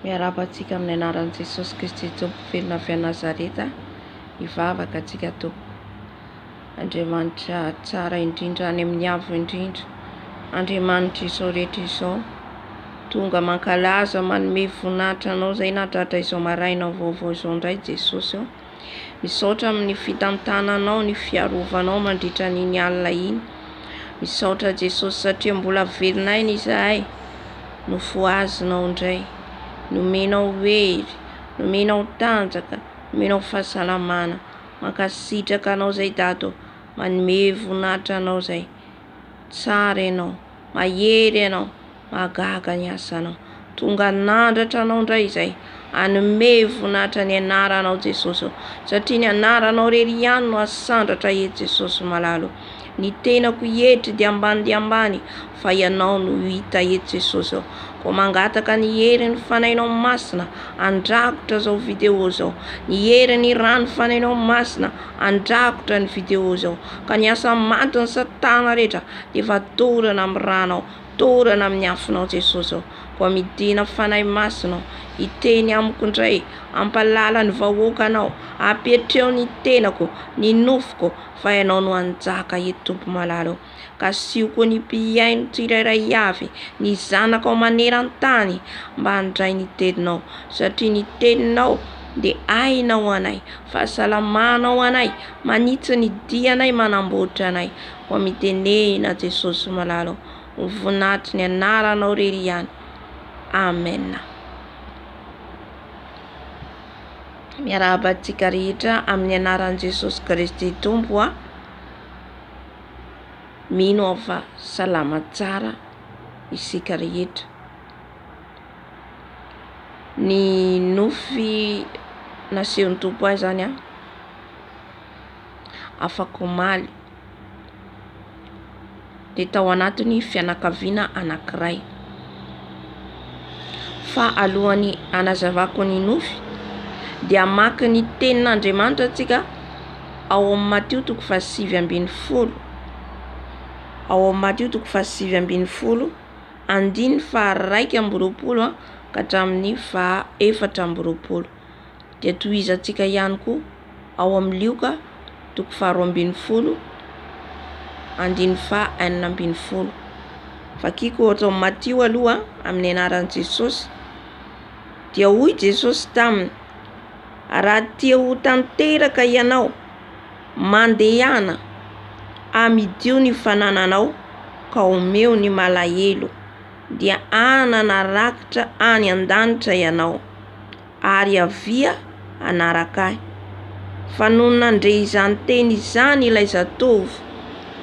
Miarahaba antsika amin'ny anaran'i Jesosy Kristy Tompo velona avy any Nazareta. Hivavaka antsika tompoko. Andriamanitra tsara indrindra any amin'ny avo indrindra. Andriamanitra izao rehetra izao. Tonga mankalaza manome voninahitra anao izay nahatratra izao maraina vaovao izao indray Jesosy ô. Misaotra amin'ny fitantananao ny fiarovanao mandritra an'iny alina iny. Misaotra Jesosy satria mbola velon'aina izahay. Nofohazinao indray. Nomenao hery, nomenao tanjaka, nomenao fahasalamana. Mankasitraka anao izay Dada ô. Manome voninahitra anao izay. Tsara ianao, mahery ianao. Mahagaga ny asanao. Tonga hanandratra anao indray izay. Hanome voninahitra ny anaranao Jesosy ô. Satria ny anaranao irery ihany no asandratra eto Jesosy malala ô. Ny tenako hietry dia ambany dia ambany fa ianao no hita eto Jesosy ô. Koa mangataka ny herin'ny Fanahinao Masina handrakotra izao video izao. Ny herin'ny rano Fanahinao Masina handrakotra ny video izao. Ka ny asa matin'ny satana rehetra dia efa dorana amin'ny ranao. Dorana amin'ny afonao Jesosy ô, koa midina Fanahy Masina ô, hiteny amiko indray, hampahalala ny vahoakanao, apetreo ny tenako, ny nofoko, fa Ianao no hanjaka eto Tompo malala ô. Kasiho koa ny mpihaino tsirairay avy, ny zanakao maneran-tany, mba handray ny teninao, satria ny teninao dia aina ho anay, fahasalamana ho anay, manitsy ny dianay, manamboatra anay. Koa mitenena Jesosy malala ô, ho voninahitry ny anaranao irery ihany. Amen. Miarahaba antsika rehetra amin'ny anaran'i Jesosy Kristy Tompo a. Mino aho fa salama tsara isika rehetra. Ny nofy nasehon'ny Tompo ahy zany a, afak'omaly dia tao anatin'ny fianakaviana anankiray. Fa alohan'ny hanazavako ny nofy dia hamaky ny tenin'Andriamanitra antsika ao amin'ny Matio toko faha-19, ao amin'ny Matio toko faha-19 andininy faha-21 ka hatramin'ny faha-24. Dia tohizantsika ihany koa ao amin'ny Lioka toko faha-12 andininy faha-16. Vakiko ato amin'ny Matio aloha amin'ny anaran'i Jesosy. Dia hoy Jesosy taminy, Raha tia ho tanteraka ianao, mandehana, amidio ny fanananao ka omeo ny malahelo, dia hanana rakitra any an-danitra ianao. ary avia hanaraka ahy. Fa nony nandre izany teny izany ilay zatovo,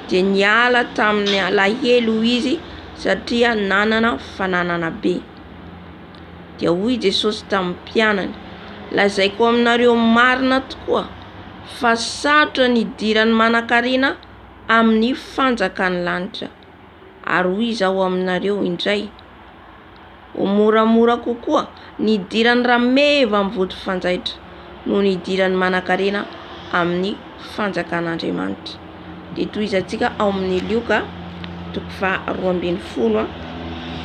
dia niala tamin'ny alahelo izy satria nanana fananana be. Dia hoy Jesosy tamin'ny mpianany, Lazaiko aminareo marina tokoa fa sarotra ny hidiran'ny manankarena amin'ny fanjakan'ny lanitra. Ary hoy Izaho aminareo indray, Ho moramora kokoa ny hidiran'ny rameva amin'ny vody fanjaitra noho ny hidiran'ny manankarena amin'ny fanjakan'Andriamanitra. Dia tohizantsika ao amin'ny Lioka toko faha 12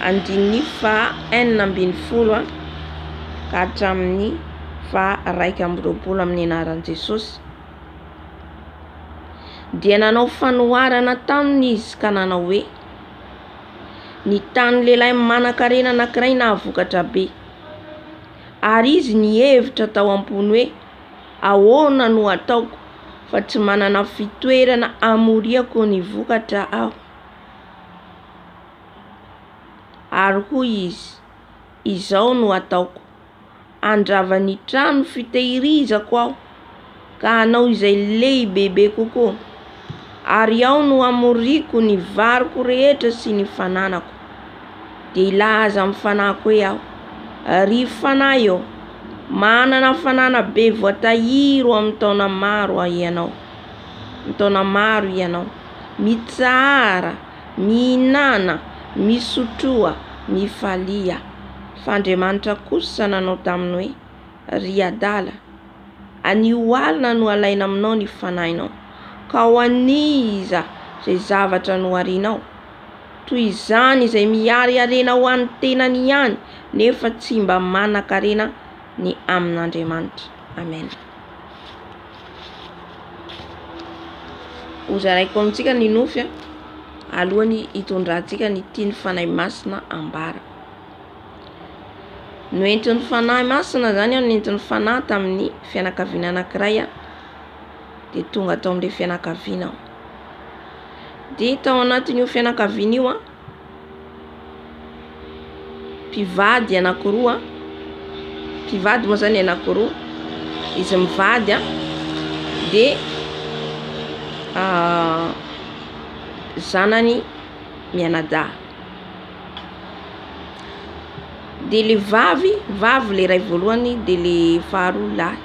andininy faha 16 ka hatramin'ny faha 21 amin'ny anaran'i Jesosy. Dia nanao fanoharana taminy izy ka nanao hoe, Ny tany lehilahy manan-karena anankiray nahavokatra be. Ary izy nihevitra tao am-pony hoe, Ahoana no hataoko, fa tsy manana fitoerana hamoriako ny vokatra aho? Ary hoy izy, Izao no hataoko, Handrava ny trano fitehirizako aho, ka hanao izay lehibebe kokoa, ary ao no hamoriako ny variko rehetra sy ny fananako. Dia hilaza amin'ny fanahiko hoe aho, Ry fanahy ô, manana fanana be voatahiry ho amin'ny taona maro ianao, amin'ny taona maro ianao. Mitsahara, mihinàna, misotroa, mifalia. Fa Andriamanitra kosa nanao taminy hoe, Ry adala, anio alina no halaina aminao ny fanahinao, ka ho an'iza izay zavatra noharinao? Toy izany izay mihary harena ho an'ny tenany ihany, nefa tsy mba manan-karena ny amin'Andriamanitra. Amen. Hozaraiko amintsika ny nofy alohan'ny hitondrantsika ny tian'ny Fanahy Masina ambara. Noentin'ny Fanahy Masina zany aho, nentin'ny Fanahy tamin'ny fianakaviana anankiray aho, dia tonga tao amin'ilay fianakaviana aho. Dia tao anatin'io fianakaviana io an, mpivady anankiroa, mpivady moa zany anankiroa, izy mivady an, dia zanany mianadahy. De le vavy, vavy le ray voalohany de le faharoa lahy.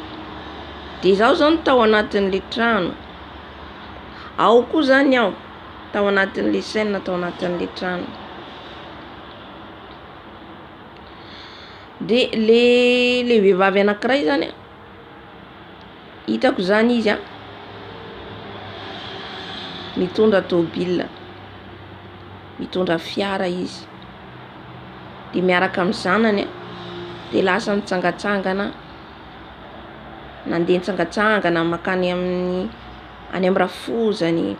De zaho zany tao anatin'le tragno, ao koa zany aho tao anatin'le scène tao anatin'le tragno. De le le vehivavy anakiray zany a, hitako zany izy a mitondra tôbila, mitondra fiara izy, de miaraka amy zanany a de lasa mitsangatsangana, nandeha nitsangatsangana mankany amin'ny any amy rafozany,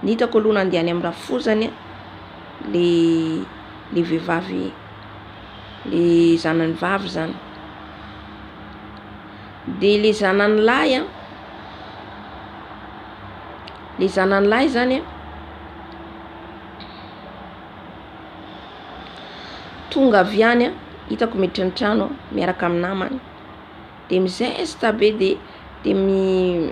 ny hitako aloha nande any amy rafozany le le vehivavy le zanany vavy zany, de le zanany lahy a le zanany lahy zany a tonga avy any a, hitako miditra ny tragno miaraka amy namany, de mizesta be de de mi-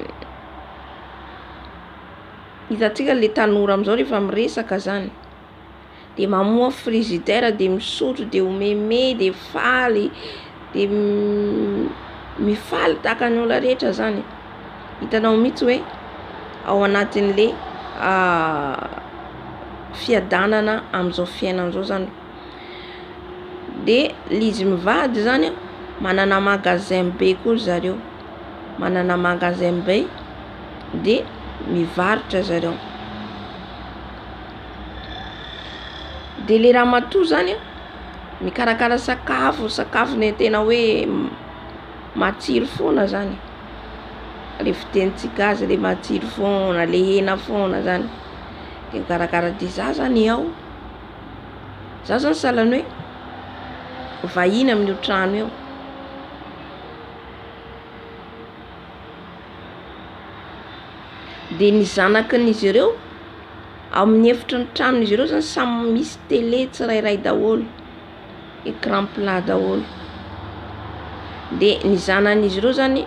hitantsika le tanora amizao rehefa miresaka zany, de mamoha frigidaire de misotro de homeme de faly de mifaly tahaka ny olona rehetra zany, hitanao mihitsy hoe ao anatin'le fiadanana amizao fiainana zao zany, de izy mivady zany a manana magasin be koa zareo, manana magasin be de mivarotra zareo, de le ramatoa zany a mikarakara sakafo, sakafo le tena hoe matsiro foagna zany, le fitenitsika azy le matsiro foagna le hena foagna zany, de mikarakara de zah zany ao, zah zany sahalan'ny hoe vahiny amin'io tragno io. De ny zanakin'izy ireo amin'ny efitry ny tranon'izy ireo zany samy misy tele tsirairay daholo, ecran plat daholo, de ny zanan'izy ireo zany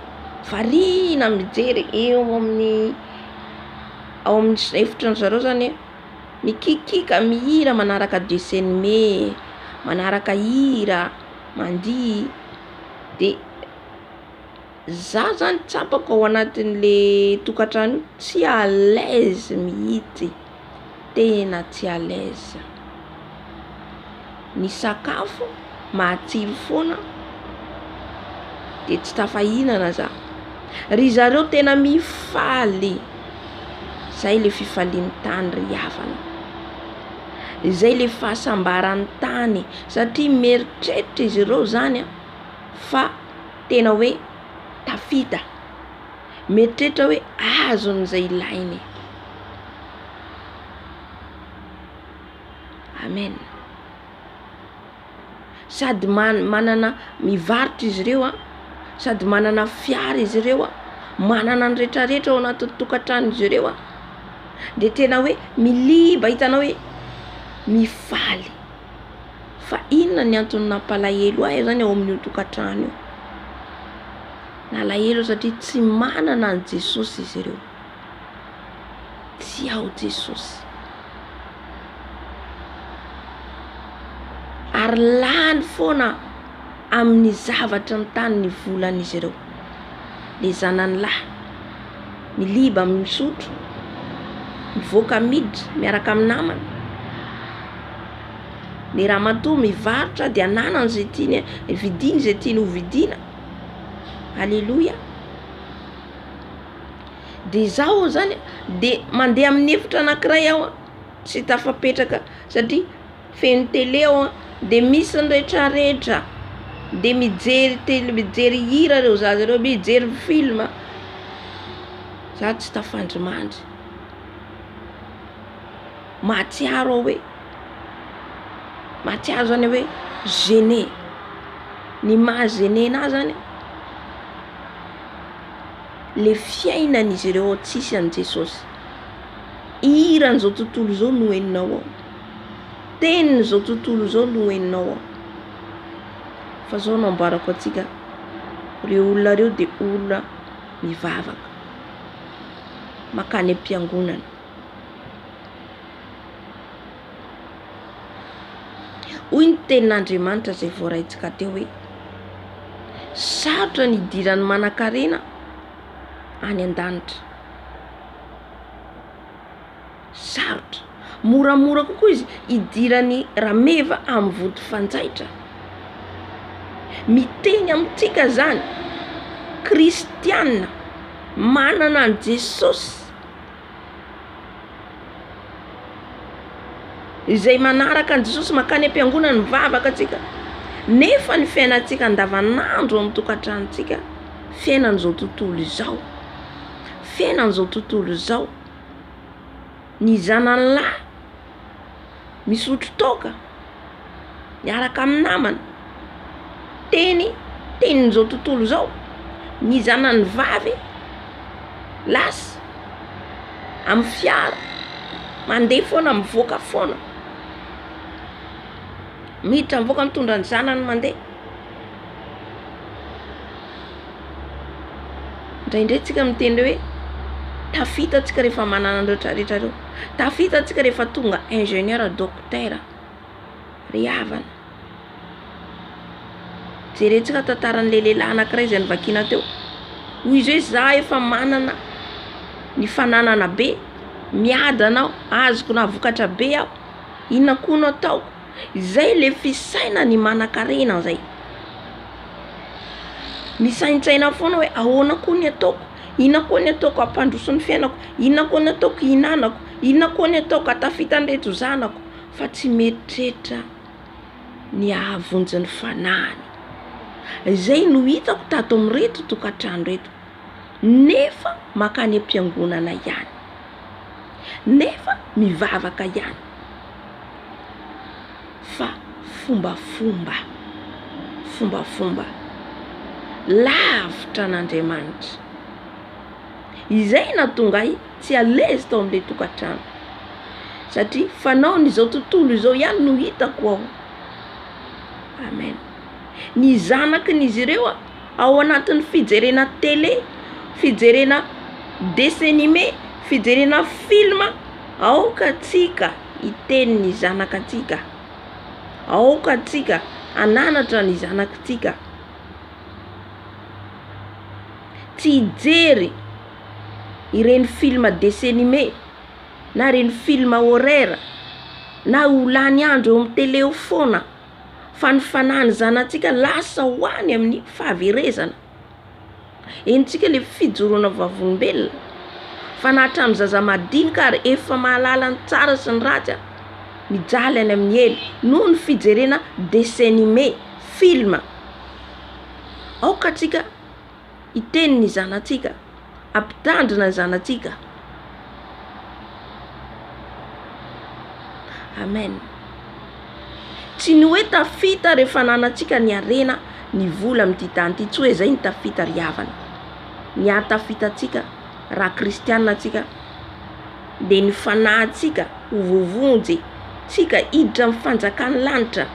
varina mijery eo amin'ny ao amin'ny efitran'zareo zany mikikiaka mihira magnaraka dessin animé, magnaraka hira, mandihy, de zah zany tsapako ao anatin'le tokantragno io tsy à l'aise mihitsy, tena tsy à l'aise, ny sakafo matsiro foagna de tsy tafahinana zah, ry zareo tena mifaly, zay le fifalian'ny tany ry havana, zay le fahasambaran'ny tany satria mieritreritra izy ireo zany a fa tena hoe tafita, mieritreritra hoe azony zay ilainy. Amen. Sady man- manana mivarotra izy ireo a, sady manana fiara izy ireo a, manana ny retraretra ao anatin'ny tokantranon'izy ireo a, de tena hoe miliba hitanao hoe mifaly, fa inona ny antony nampalahelo ahy zany ao amin'io tokantrano io? Nalahelo aho satria tsy manana an'i Jesosy izy ireo, tsy ao Jesosy, ary lany foana amin'ny zavatry ny tany ny volan'izy ireo, le zanany lahy miliba misotro, mivoaka miditra miaraka amin'ny namany, ny ramatoa mivarotra de ananany zay tiany vidiany zay tiany ho vidiana, aleloia. De zaho zany de mandeha amin'ny efitra anakiray aho. Tsy tafapetraka satria feno tele ao an, de misy ny retraretra, de mijery tele mijery hira reo zaza reo, mijery film, za tsy tafandry mandry, mahatsiaro aho hoe mahatsiaro zany aho hoe gene, ny maha gene anah zany le fiainan'izy ireo ao tsisy an'i Jesosy, hiran'izao tontolo izao no henonao ao, tenin'izao tontolo izao no henonao ao, fa zao no ambarako antsika, reo olona reo de olona mivavaka, makany am-piangonana. Hoy ny tenin'Andriamanitra izay voaraintsika teo hoe, sarotra ny hidiran'ny manan-karena any an-danitra. Sarotra. Moramora kokoa izy hidiran'ny rameva amin'ny vody fanjaitra. Miteny amintsika zany kristiana manana an'i Jesosy. Izay manaraka an'i Jesosy mankany am-piangonana mivavaka antsika, nefa ny fiainantsika andavanandro ao amin'ny tokantranontsika, fiainan'izao tontolo izao, fiainan'izao tontolo izao, ny zanany lahy misotro toaka miaraka amin'ny namana, teny tenin'izao tontolo izao, ny zanany vavy lasa amin'ny fiara mandeha foana mivoaka foana, miditra mivoaka mitondra ny zanany mandeha. Indraindray tsika miteny hoe tafita tsika rehefa manana an'ireo retraretra reo, tafita tsika rehefa tonga ingénieur, docteur, ry havana. Jerentsika tantaran'ilay lehilahy anankiray izay novakiana teo. Hoy izy hoe za efa manana ny fananana be, miadana aho, azoko nahavokatra be aho, inona koa no ataoko? Izay le fisainan'ny manan-karena zay. Misaintsaina foana hoe ahoana koa ny ataoko? Inona koa ny ataoko hampandroso ny fiainako? Inona koa ny ataoko hihinanako? Inona koa ny ataoko hahatafita an'ireto zanako? Fa tsy mieritreritra ny hahavonjy ny fanahiny. Izay no hitako tato amin'ireto tokantrano ireto, nefa mankany am-piangonana ihany, nefa mivavaka ihany, fa fombafomba, fombafomba, lavitra an'Andriamanitra. Izay nahatonga ahy tsy à l'aise tao amin'ilay tokantrano satria fanaon'izao tontolo izao ihany no hitako ao. Amen. Ny zanakin'izy ireo ao anatin'ny fijerena télé, fijerena dessin animé, fijerena film, aoka tsika hiteny ny zanakatsika, aoka tsika hananatra ny zanakitsika. Tsy hijery ireny film dessin animé na ireny film horreur na ho lany andro eo amin'ny télé eo foana fa ny fanahin'ny zanatsika lasa ho any amin'ny fahaverezana. Henontsika le fijoroana vavolombelona fa na hatramin'ny zaza madinika ary efa mahalala ny tsara sy ny ratsy mijaly any amin'ny helo noho ny fijerena dessin animé, film. Aoka antsika hiteny ny zanatsika, hampitandrina ny zanatsika. Amen. Tsy ny hoe tafita rehefa ananantsika ny harena, ny vola amin'ity tany ity, tsy hoe zay ny tafita ry havana. Ny hahatafita antsika raha kristiana antsika dia ny fanahintsika ho voavonjy, tsika hiditra amin'ny fanjakan'ny lanitra.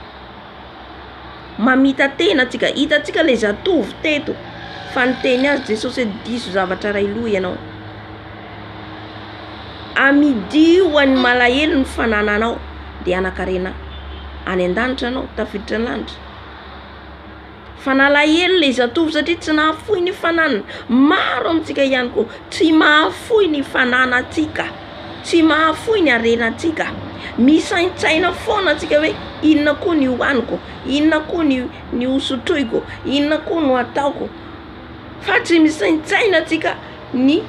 Mamita-tena antsika, hitantsika ilay zatovo teto fa niteny azy Jesosy hoe diso zavatra iray loha ianao. Amidio ho an'ny malahelo ny fanananao dia hanan-karena any an-danitra ianao, tafiditra ny lanitra. Fa nalahelo ilay zatovo satria tsy nahafoy ny fananany. Maro amintsika ihany koa tsy mahafoy ny fananantsika, tsy mahafoy ny harenantsika. Misaintsaina foana antsika hoe inona koa ny hohaniko, inona koa ny ny hosotroiko, inona koa no hataoko. Fa tsy misaintsaina antsika ny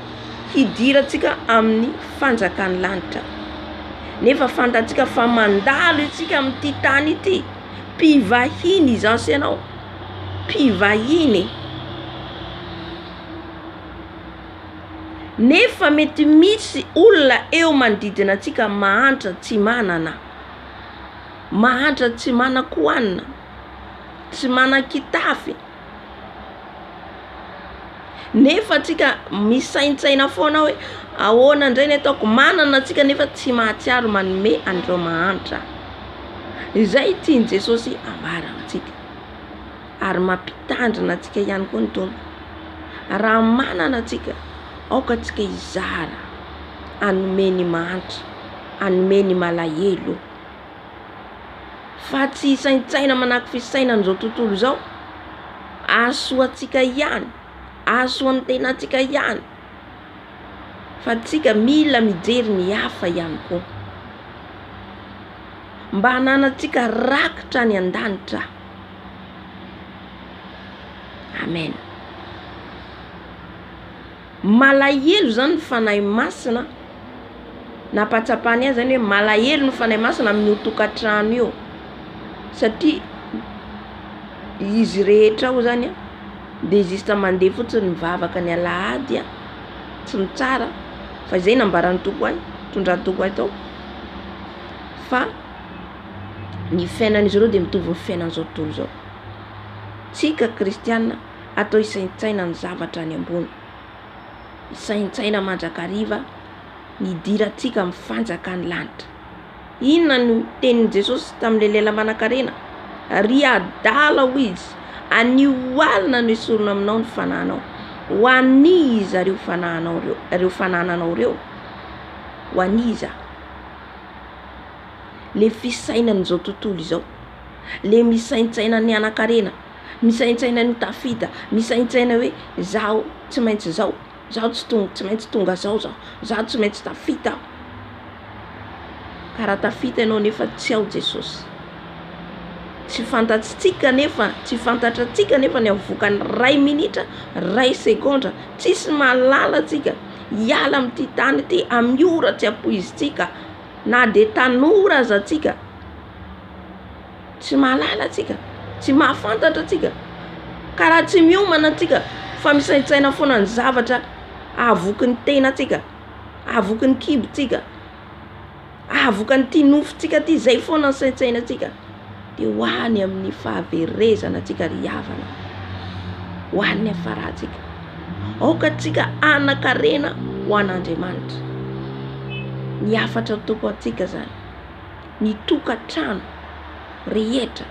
hidirantsika amin'ny fanjakan'ny lanitra. Nefa fantatsika fa mandalo isika amin'ity tany ity. Mpivahiny izaho sy ianao. Mpivahiny. Nefa mety misy olona eo manodidina antsika mahantra tsy manana. Mahantra tsy manan-kohanina, tsy manan-kitafy. Nefa antsika misaintsaina foana hoe ahoana indray ny ataoko, manana antsika nefa tsy mahatsiaro manome an'ireo mahantra. Izay tian'i Jesosy ambara amintsika. Ary mampitandrina antsika ihany koa ny Tompo. Raha manana antsika, aoka antsika hizara, hanome ny mahantra, hanome ny malahelo. Fa tsy hisaintsaina manahaky fisainan'izao tontolo izao, hahasoa antsika ihany, hahasoa ny tenantsika ihany, fa tsika mila mijery ny hafa ihany koa. Mba hananantsika rakitra any an-danitra. Amen. Malahelo zany ny Fanahy Masina, nampahatsapany ahy zany hoe malahelo ny Fanahy Masina amin'io tokantrano io, satria izy rehetra ao zany an, de juste mandeha fotsiny mivavaka ny alahady an, tsy mitsara fa izay nambaran'ny Tompo ahy, nitondran'ny Tompo ahy tao, fa ny fiainan'izy ireo de mitovy ny fiainan'izao tontolo izao, tsika kristiana atao hisaintsaina ny zavatra any ambony, hisaintsaina mandrakariva ny hidirantsika amin'ny fanjakan'ny lanitra. Inona no tenin'i Jesosy tamin'ilay lehilahy manankarena? Ry adala hoy izy, anio alina no esorina aminao ny fanahinao. Ho an'iza ireo fanahinao ireo, ireo fanananao ireo? Ho an'iza? Le fisainan'izao tontolo izao, le misaintsaina ny hanan-karena, misaintsaina ny ho tafita, misaintsaina hoe zaho tsy maintsy zao, zaho tsy tonga tsy maintsy tonga zao zaho, zaho tsy maintsy tafita aho. Ka raha tafita ianao nefa tsy ao Jesosy, tsy fantatsika nefa, tsy fantatratsika nefa ny avoakan'ny ray minitra, ray segondra, tsisy mahalala antsika, hiala amin'ity tany ity amin'ny ora tsy ampoizintsika, na dia tanora aza antsika. Tsy mahalala antsika, tsy mahafantatra antsika, ka raha tsy miomana antsika fa misaintsaina foana ny zavatra hahavoky ny tenantsika, hahavoky ny kibontsika, hahavoky an'ity nofontsika ity, izay foana ny saintsainantsika, dia ho any amin'ny fahaverezana antsika ry havana, ho any ny hafarantsika. Aoka antsika hanan-karena ho an'Andriamanitra. Ny hafatra Tompo antsika izany. ny tokantrano rehetra,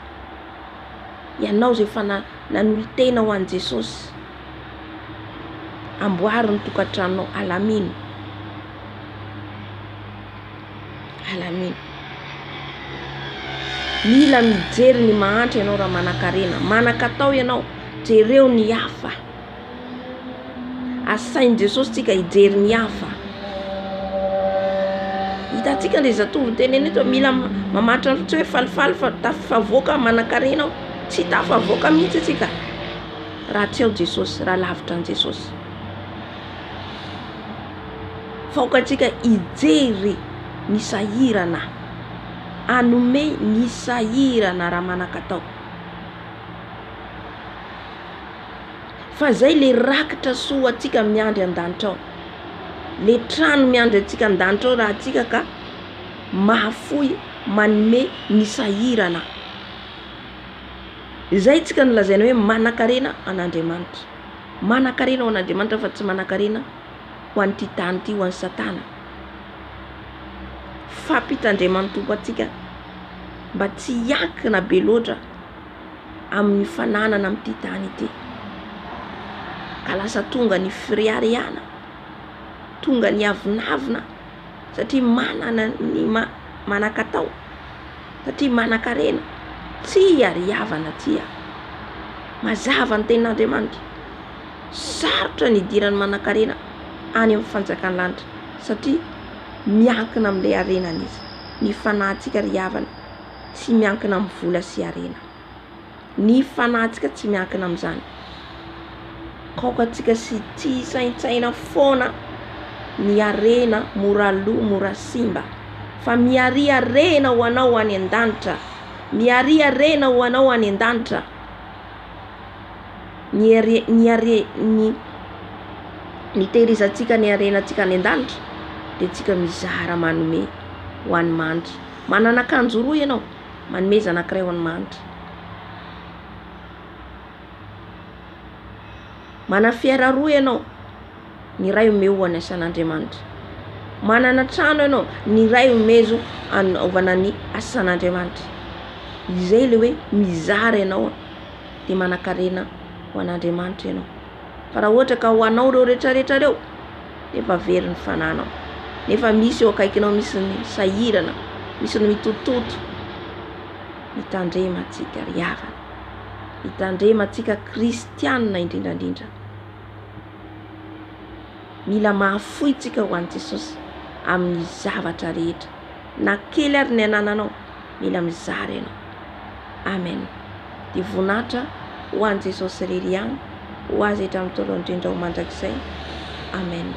ianao izay efa nanolo-tena ho an'i Jesosy, amboary ny tokantranonao, alamino, alamino. Mila mijery ny mahantra ianao raha manan-karena, manan-katao ianao, jereo ny hafa. Asain'i Jesosy tsika hijery ny hafa. Hitantsika le zatovo nitenena eto mila mamatra tsy hoe falifaly fa tafavoaka manan-karena aho. Tsy tafavoaka mihitsy isika raha tsy ao Jesosy, raha lavitra an'i Jesosy. Fa aoka antsika hijery ny sahirana, hanome ny sahirana raha manan-katao. Fa zay le rakitra soa antsika miandry an-danitra ao. Le trano miandry antsika an-danitra ao raha antsika ka mahafoy manome ny sahirana. Izay tsika no lazaina hoe manan-karena an'Andriamanitra. Manan-karena ho an'Andriamanitra fa tsy manan-karena ho an'ity tany ity, ho an'i Satana. Fampitandreman'ny Tompo antsika mba tsy hiankina be loatra amin'ny fananana amin'ity tany ity. Ka lasa tonga ny fireharehana, tonga ny avonavona satria manana ny manan-katao, satria manan-karena. Tsia ry havana tsia. Mazava ny tenin'Andriamanitra. Sarotra ny hidiran'ny manan-karena any amin'ny fanjakan'ny lanitra satria miankina amin'ilay harenany izy. Ny fanahintsika ry havana tsy miankina amin'ny vola sy harena. Ny fanahintsika tsy miankina amin'izany. Kaoka antsika sy tsy hisaintsaina foana ny harena mora lo, mora simba. Fa miharia harena ho anao any an-danitra. Miharia harena ho anao any an-danitra. Ny hare, ny hare, ny nitehirizantsika ny harenantsika any an-danitra de tsika mizara manome ho an'ny mahantra. Manana akanjo roa ianao, manomeza anankiray ho an'ny mahantra. Mana fiara roa ianao, ny iray omeo ho an'ny asan'Andriamanitra. Manana trano ianao, ny iray omezo hanaovana ny asan'Andriamanitra. Izay le hoe mizara ianao de manan-karena ho an'Andriamanitra ianao. Fa raha ohatra ka ho anao reo retraretra reo, nefa very ny fanahinao, nefa misy eo akaikinao misy ny sahirana, misy ny mitototo, mitandrema antsika ry havana, mitandrema antsika kristianina indrindra indrindra. Mila mahafoy tsika ho an'i Jesosy amin'ny zavatra rehetra, na kely ary ny anananao, mila mizara ianao. Amen. Dia voninahitra ho an'i Jesosy irery ihany, ho azy hatramin'ny taona indrindra ho mandrakizay. Amen.